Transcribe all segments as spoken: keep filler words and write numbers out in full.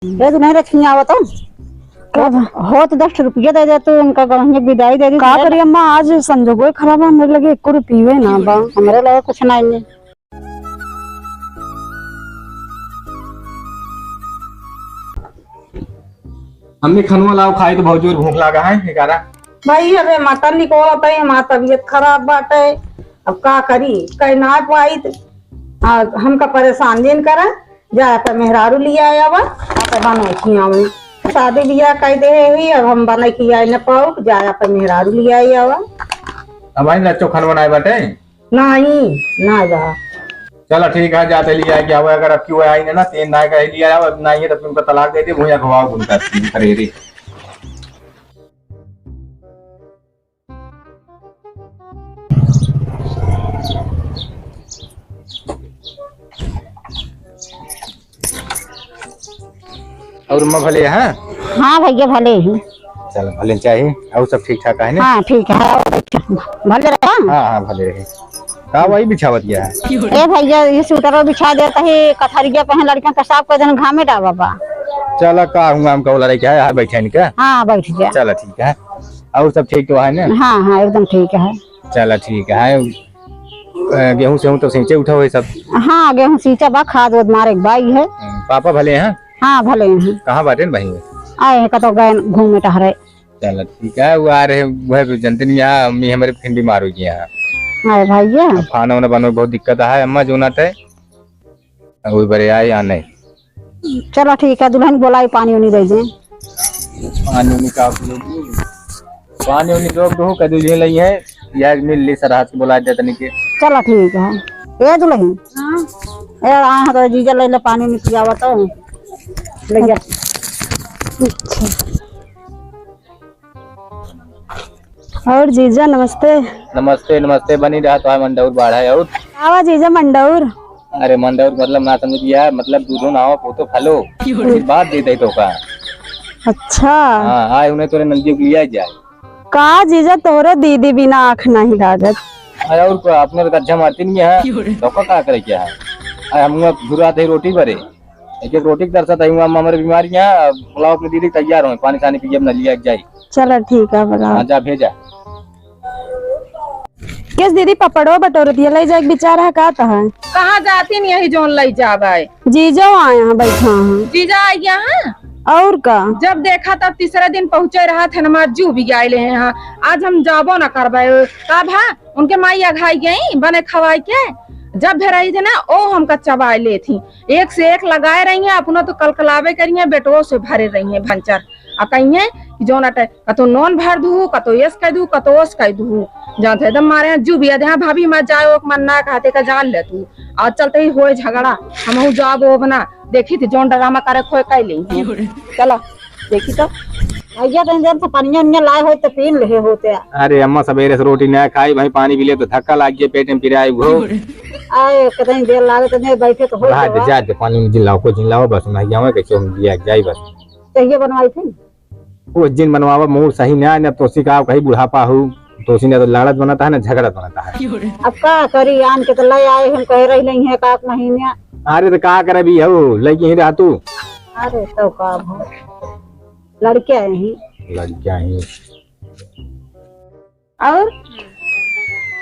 ए, तू नहीं रखी आवत हो? का बा? हो तो दस रुपया दे दे तू, उनका गवहिया के विदाई दे दे। का करी अम्मा, आज संजोगो खराब है, हमरे लगे एको रुपये ना बा। हमरे लगे कुछ नहीं है। अम्मी, खनवा लाओ, खाई तो बहुत जोर भूख लागा है, ग्यारह। भाई, अबे मटन निकोलत है, हमार तबीयत खराब बाटे, अब का करी, कह ना पाइत। आ, हमका परेशान जिन करा, जा अपन मेहरारू लिया आवा, अपन बनाई खियावे। शादी बियाह कह दे ही, अब हम बनाई खियाए न पाऊ, जा अपन मेहरारू लिया आवा। अब आई लच्चो खान बनाए बाटे? नहीं, ना जा। चला ठीक है, जाते लिया के आवा, अगर अब क्यों आई ना, तीन ना कह लिया आवा, अब नहीं है तो तुमको तलाक दे दे, भूया खवाओ उनका, अरे रे। और अम्मा भले हैं? हाँ भैया, भले ही। चल, भले चाहिए। और सब ठीक ठाक है ना? हाँ, ठीक है। और भले रहे। हाँ, हाँ, भले रहे। का वही बिछावत गया है? ए भैया, ये सूटरो बिछा देता है, कथरिया पहन लड़कियां का साफ कर देना, घामे डाबा बा। चला, का हुआ, हम कौला रही क्या है, यहाँ बैठे नहीं क्या? हाँ, बैठ गया। चला, ठीक है। और सब ठीक तो है ना? हाँ, हाँ, एकदम ठीक है। चला, ठीक है। अ, गेहूं सेहूं तो सींचे उठा हुए सब? हाँ, गेहूं सींचा बा, खाद वाद मारे के बाई है। हम्म, पापा भले हैं? हाँ, भले हैं। कहाँ बाटे न भाई? आए हैं, कतो गए घूमे टहरे। चला, ठीक है, वो आ रहे, वह तो जनते नहीं, यहाँ अम्मी हमारे फिर बीमार हो गई हैं। अरे भैया। अब खाना वाना बनावे बहुत दिक्कत है, अम्मा जो ना थे। अब वही बरे आए या नहीं। चला ठीक है, दुल्हन बोलाई, पानी उनी दे दे। पानी उनी का पियोगी? पानी उनी रोक दो, कह दीजिए लई है, या मिल ली सर हाथ से बोला दे तनी के। चला ठीक है। ए दुल्हन। हाँ। ए, आ, तो जीजा ले ले, पानी उनी पियावा तो। ले जा। अच्छा। और जीजा नमस्ते। नमस्ते, नमस्ते, बनी रहा तो है मंडौर बाढ़ है और। आवा जीजा मंडौर। अरे मंडौर मतलब ना समझ गया, मतलब दूधो ना हो, पोतो फलो। आशीर्वाद दे दे तो का। अच्छा। हाँ, आए उन्हें तोरे नजदीक लिया जाए। का जीजा तोरे दीदी बिना आँख नहीं लागत। अरे और का, अपने तो गज्जा मारती नहीं है, तो का, का करे क्या है? अरे हम लोग घुराते ही रोटी भरे। एक एक रोटी के तरसत है, हुआ हमरे बीमारी है, बुलाओ अपने दीदी के तैयार हो, पानी सानी पिए, अपना लिया के जाई। चला ठीक है, बुलाओ। हाँ, जा भेजा। किस दीदी पपड़ो बटोर दिया, ले जाए के विचार है का तहार? कहाँ जाती नहीं, यही जोन ले जाब आए। जीजो आए हैं, बैठा हैं। जीजा आ गया है? और का? जब देखा तब तीसरे दिन पहुँचे रहा थे, हमार जू भी आए ले हैं यहाँ। आज हम जाबो ना करबे। का भा? उनके माई अघाई गई बने खवाई के, जब भेराई थे ना, ओ हमका चबाए ले थी, एक से एक लगाए रही हैं, अपना तो कलकलावे करी हैं, बेटवो से भरे रही हैं भंचर। आ कही हैं कि जौन अटे, कतो नोन भर दू, कतो एस कह दू, कतो ओस कह दू, जानते एकदम मारे हैं, जू भी अधे, हाँ, भाभी मत जाए, ओक मन ना कहते का जान ले तू, आज चलते ही होए झगड़ा, हमहू जाब ओब ना, देखी थी जौन ड्रामा करे खोए कह ली। चला। देखी तो, भैया, तनी देर से पनिया उनिया लाए होते, पीन लेहे होते। अरे अम्मा, सबेरे से रोटी ना खाई भाई, पानी पी ले तो धक्का लाग गया, पेट में पिराई हो। आए, कितनी देर लागे, तनी बैठे तो हो रहा जावा। दे, जा दे, पानी में जिलाओ, को जिलाओ, बस मैं जाऊँ, कैसे हम लिया जाई बस। चाहिए बनवाई थी? वो जिन बनवावा, मूड सही ना है, ना तोसी का कहीं बुढ़ापा हो, तोसी ना तो लड़त बनता है, ना झगड़त बनता है। अब का करी, आन के तो ले आए, हम कह रही नहीं है, का महीने। अरे तो का करे भी हो, लेके ही रह तू। अरे तो का भा, लड़के ही। लड़कियां ही। और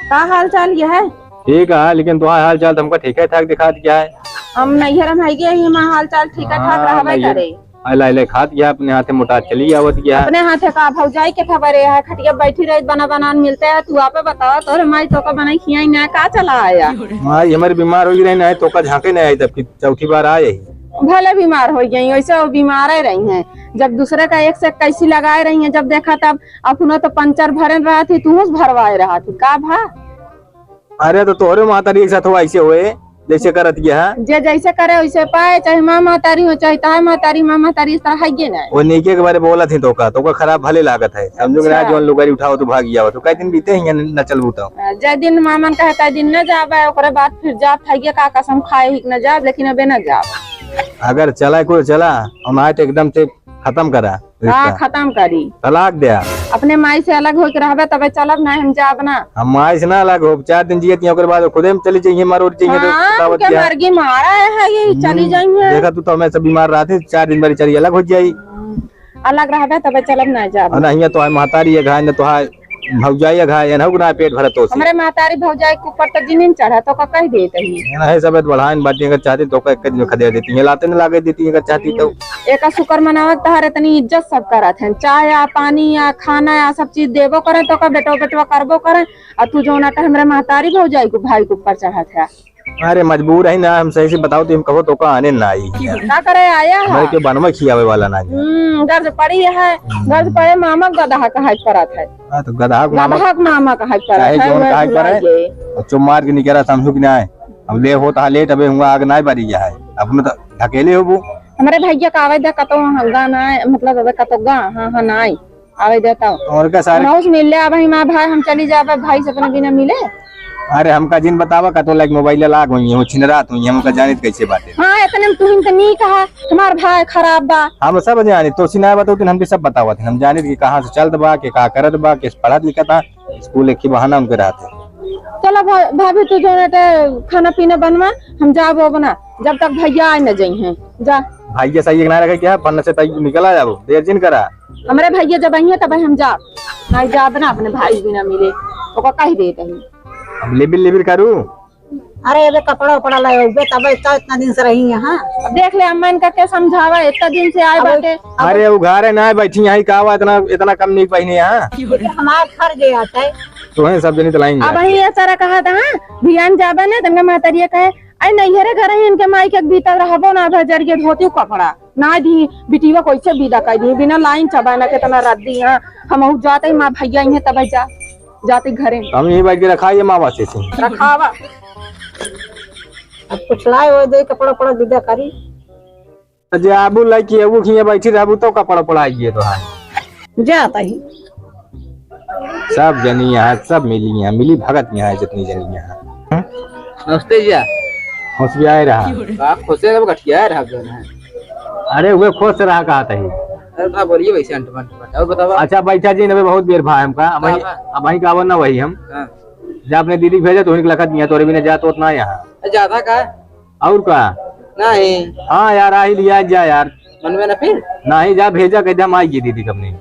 का हाल चाल ये है? ठीक है, लेकिन तुम्हारा हाल चाल तो हमका ठीक है ठाक दिखात गया है। हम नैहर में है, ये ही हमारा हाल चाल ठीक है ठाक हाँ, रहबे नैहर। करे। आइला, आइला खात गया, अपने हाथे मोटा चली आवत गया। अपने हाथे का भौजाई के खबर है, खटिया बैठी रही, बना बनान मिलते है, तू आपे बतावा, तोरे माई तो का बनाई खियाई ना, का चला आया? माई हमारी बीमार हो गई रही ना, तो का झांके नहीं आई, तब की चौथी बार आए ही। भले बीमार हो गई, वैसे वो बीमार ही रही हैं। जब दूसरे का एक से कैसी लगाए रही हैं, जब देखा तब अपनो तो पंचर भरन रहा थी, तू भरवाए रहा थी, का भा? अरे तो तोहरे महतारी एक साथ हो ऐसे होए, जैसे करत गया है। जे जैसे करे वैसे पाए, चाहे माँ महतारी हो, चाहे ताए महतारी, माँ महतारी इस तरह है ये नहीं। वो नीके के बारे बोलत ही तो का, तो का खराब भले लागत है। समझो कि ना, अच्छा। जौन लुगारी उठाओ तो भाग जाओ, तो कई दिन बीते ही न, न चलबू तो। जय दिन मामन कहे, तय दिन न जाबे, ओकरे बाद फिर जात है ये का कसम खाए ही न जाब, लेकिन अबे न जाब। अगर चला कुल चला, और ना तो एकदम से खत्म करा। हाँ, रिश्ता। खतम करी। तलाक द्या। अपने माई से अलग होके रहबे तबे चलब, नाहीं हम जाब ना। हम माई से ना अलग होब, चार दिन जियत हियाँ, ओकरे बाद खुदे हम चली जइहें, मरोर जइहें, तो हाँ, बतावत हमके क्या? मरगी मारा है, ये हम्म, चली जइहें। देखा तू तो हमेशा बीमार रहत है, चार दिन बारी चली अलग होइ जाई। हम्म, अलग रहबे तबे चलब, ना जाब। और ना हियाँ तोहार महतारी है घाय, ना तोहार भौजाई है घाय, एनहु के ना पेट भरत तोसे। हमरे महतारी भौजाई के ऊपर तो जिनिन चढ़ा, तो का कह देत ही। एनहे सब बढ़ाइन बाटी, अगर चाहती तो का एक दिन में खदेड़ देती है, लाते न लागे देती है, अगर चाहती तो। एका शुक्र मनावा तहार इतनी इज्जत सब करत हैं, चाय आ, पानी आ, खाना आ, सब चीज देबो करें, तो का बेटवा बेटवा करबो करें, और तू जौन आटा हमरे महतारी भौजाई को, भाई के ऊपर चढ़त है। अरे मजबूर है ना, हम सही से बताओ तो हम कहो तो का आने ना आई। का करे आया है? हमारे के बनवा खियावे वाला ना है। हम्म, गर्ज पड़ी है, गर्ज पड़े मामा गदहा कहा परत है। हाँ, तो गदहा के मामा गदहा के मामा कहा परत चाहे है, जौन वह कहा भुला पड़े, गए। और चुप मार के निकला समझू कि ना है। अब ले होता है लेट, अबे हुआ आग ना बारी है। अब न तो ढकेले हो वो। हमरे भैया का आवे दे कतो गाना है, मतलब अबे कतो गा, हाँ, हाँ, ना आई। आवे देता हूँ। और का सारे उनहु से मिल ले, अब ही माँ भाई हम चली जाबे, भाई से अपने बिना मिले। अरे हमका जिन बतावा, कतो लाइक मोबाइल लाग हुई है, वो छिनरात हुई है, हमका जानित कैसे बाटे। हाँ, इतने में तुहिन तो नहीं कहा, तुम्हार भाई खराब बा। हम सब जानित, तो सिना बताओ, तुम हमके सब बतावत है, हम जानित कि कहाँ से चलत बा, के का करत बा, किस पढ़त लिखत बा, स्कूल एक ही बहाना उनके रहत है। चला भा-, भाभी, तू जो ना ते खाना पीना बनवा, हम जाबो बना, जब तक भैया आए न जइहें। जा। भैया सही एक ना रखे क्या, फन से तई निकला जाबो, देर जिन करा। हमरे भैया जब अइहें तब हम जाब, नहीं जाब ना अपने भाई बिना मिले, ओका कह देत ही। अब लेबिर लेबिर करू। अरे, अबे कपड़ा उपड़ा ले अउबे, तबे इतना, इतना दिन से रही यहाँ। अब देख ले अम्मा, इनका के समझावा, इतना दिन से आए अब बाटे। अरे, उघारे ना बैठी यहाँ, का हुआ, इतना, इतना कम नहीं पहिने यहाँ। हमार फर्ज है आटे। तोहे सब जनी तलाइन अब जात। वही ये सारा कहा था, हाँ, भियान जाबे ना, तनका महतरिया कहे, "आई नैहरे घर ही इनके माई के भीतर रहबो ना, भजर के धोती कपड़ा ना दी, बिटिया कैसे विदा कर दी, बिना लाइन चबाना कितना रद्दी है, हम जाते ही माँ भैया इन्हें तब जा, जाते घरे।" हम यहीं बैठ के रखा ये माँ बात से। रखावा। अब कुछ लाए हो दे कपड़ा उपड़ा विदा करी। जे आबू लइकी है, वो खिया बैठी रहबू तो कपड़ा पड़ा आइए तो है। जाता ही। सब जनी यहाँ, सब मिली यहाँ, मिली भगत यहाँ है जितनी जनी यहाँ। नमस्ते भैया। होशियार रहा। का खुशे रहो, गठिया रहा जो है। अरे वे खुश रहा कहा तही। अरे का बोलिए वैसे अंट मंट मत। और बतावा। अच्छा बैठा जी, नबे बहुत बेर भा हमका। अब का वही, बा? अब वही का ना वही हम। हाँ। जा अपने दीदी भेजे तो उनके लखत नहीं है, तोरे बिना जात होत ना यहाँ। ज्यादा का? और का? नहीं। हाँ यार, आ ही लिया जा यार। मन में ना फिर? नहीं, जा भेजा, कह दे, हम आई गई दीदी कब नहीं।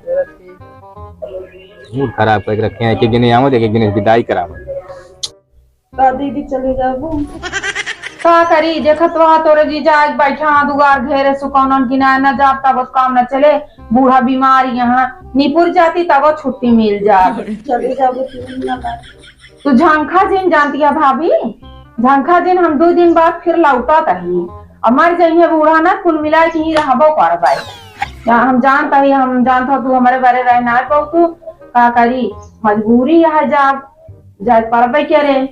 मूड खराब करके रखे हैं, एक एक जने आवत, एक एक जने विदाई करावत। का दीदी चले जाबू? का करी, देखत वहाँ तोरे जीजा आके बैठा हाँ दुआर घेरे, सुकौनन गिनाए न जाब, तब काम न चले। बूढ़ा बीमार यहाँ, निपुर जाती तब छुट्टी मिल जा। चले जाबू तीन दिन बाद। तू झंखा जिन जानती है भाभी, झंखा जिन हम दो दिन बाद फिर लौटत ही। अब मर जइहे बूढ़ा ना, कुल मिला के ही रहबो करबै। या हम जानत ही, हम जानत हो तू हमरे बारे रह ना पाऊ, तू का करी, मजबूरी है, जा, जा परबै के रे।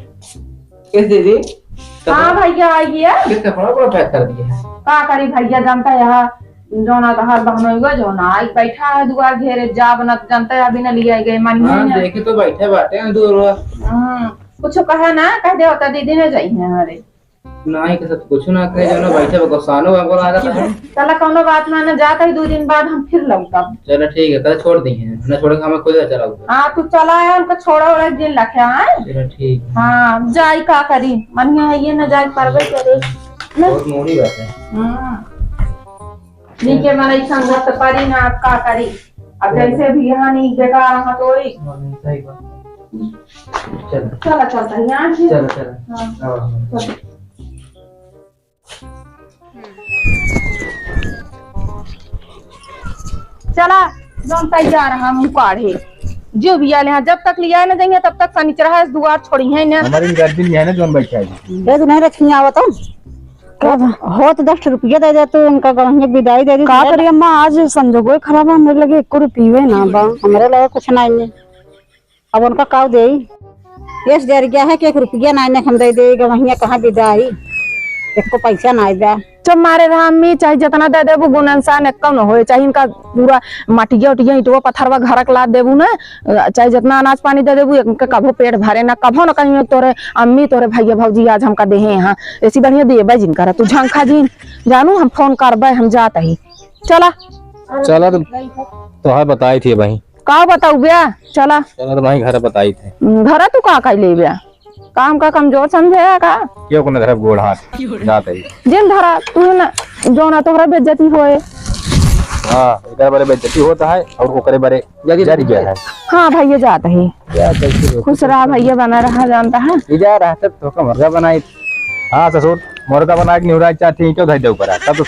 किस दीदी? हाँ भैया, आइए। किस कपड़ा को पैक कर दिए हैं? का करी भैया, जानता है यहाँ जौन आधार बहनोइवा जौन आई बैठा है दुआर घेरे, जा बनत जानता है, अभी न लिया गए, मानिए हाँ, ना। देखे तो बैठे बाटे हैं दूर। हाँ, कुछ कहा ना, कह दे होता दीदी न जाई है हमारे। नहीं, के सब कुछ ना कहे, जो ना बैठे बा, गुस्सानो बा, बोला आ जाता है। चला, कौनो बात ना, ना जाता ही, दो दिन बाद हम फिर लौटब। चलो ठीक है, कल छोड़ दी है, ना छोड़ के हमें खुद चला। हाँ, तू चला है, उनका छोड़ा ओड़ा एक दिन रखे, हाँ? चलो ठीक है। हाँ, जाई का करी, मन में है ये ना जाई, परवे करे। बहुत मोड़ी बात है। हाँ। नीके मनई संगत परी ना, अब का करी? अब जैसे भी यहाँ नहीं बेकार रहा तो ही। हाँ, नहीं, सही बात। चल। चला, चलता है यहाँ से। चल, चल। हाँ। हाँ, हाँ। चल। चला, जौन तैयार रहा, मुँह काढ़े। जो भी आले हैं, जब तक लिया न जाइए, तब तक सनिचरा है, दुआर छोड़ी है ना। हमारी गाड़ी नहीं है ना, जौन बैठा है। ये तो नहीं रखी आवत हो। का बा? हो तो दस रुपया दे दे तू, उनका गवहिया विदाई दे दी। का करी अम्मा, आज संजोगो खराब बा, हमरे लगे एको रुपये ना बा, हमरे लगे कुछ नहीं है। अब उनका काव देई? यस जर गया है कि एक रुपया ना इन्हें हम दे दे, गवहिया कहाँ विदाई, एको पैसा ना बा। चुप मारे रहा अम्मी, चाहे जितना दे देबू गुननसान एक कम न होए, चाहे इनका पूरा मटिया उटिया ईंटवा पत्थरवा घरक लाद देबू ना, चाहे जितना अनाज पानी दे देबू, इनका कभो पेट भरे ना, कभो न कहीं तोरे अम्मी, तोरे भैया भौजी आज हमका देहे हैं, ऐसी बढ़िया देबे जिन करा, तू झंखा जिन, जानू हम फोन करबे, हम जात ही, चला। चला तो, तोहार बताई थी भाई। का बताऊ बे? चला। चला तो भाई घर बताई थे। घर तू का कइ लेबे? काम का कमजोर समझे है का? क्यों को न धरब गोड़ हाथ? जात ही। जिन धरा, तू न, जो ना तोहरा बेइज्जती होए। हाँ, एकरे बरे बेइज्जती होत है और ओकरे बरे जरी जरी गया है। हाँ भैया, जात ही। या कैसे हो? खुश रहा भैया, बना रहा, जानता है। ई जा रहा तब तो का मुर्गा बनाई। हाँ ससुर, मुर्गा बनाए के निहुराई चाहती है, क्यों धर दे ऊपर आ? तब तो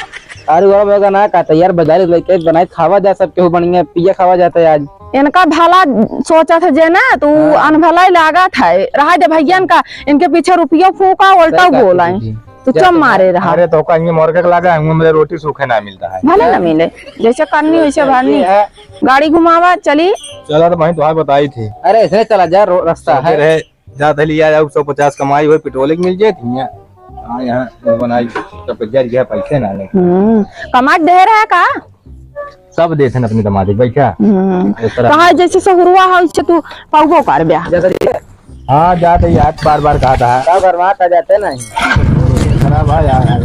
अरे वो मुर्गा ना कहता यार, बाजारे लेके बनाई, खावा जा, सब केहू बढ़िया पिया खावा जाता है आज। इनका भला सोचत है जे ना, तू हाँ। अनभला ही लागत है। रहा दे भैया इनका, इनके पीछे रुपया फूका, उल्टा सही बात बोला है। जी। तू क्या चुप तो मारे है? रहा। अरे तो कहीं मुर्गा के लागा है, मेरे रोटी सूखे ना मिलता है। भले ना मिले, जैसे करनी वैसे भरनी। ये है। गाड़ी घुमावा चली। चला तो भाई, तोहार बताई थी। अरे ऐसे चला जा, रो-, रास्ता चलते है। रहे, जात ही लिया जाऊ, सौ पचास कमाई होई, पेट्रोल एक मिल जाए, ठीक है। हाँ, यहाँ बनाई, तो जर गया, पैसे ना ले। हम्म, कमाई ढेर है का? सब देत हैं अपने दमाद के, बैठा। हम्म। इस तरह। कहा जैसे सहुरुआ है, उससे तू पाउबो कर ब्याह। जैसे हाँ, जात ही यार, बार बार कहा था। का बर्बाद आ जाते नहीं। खराब है यार।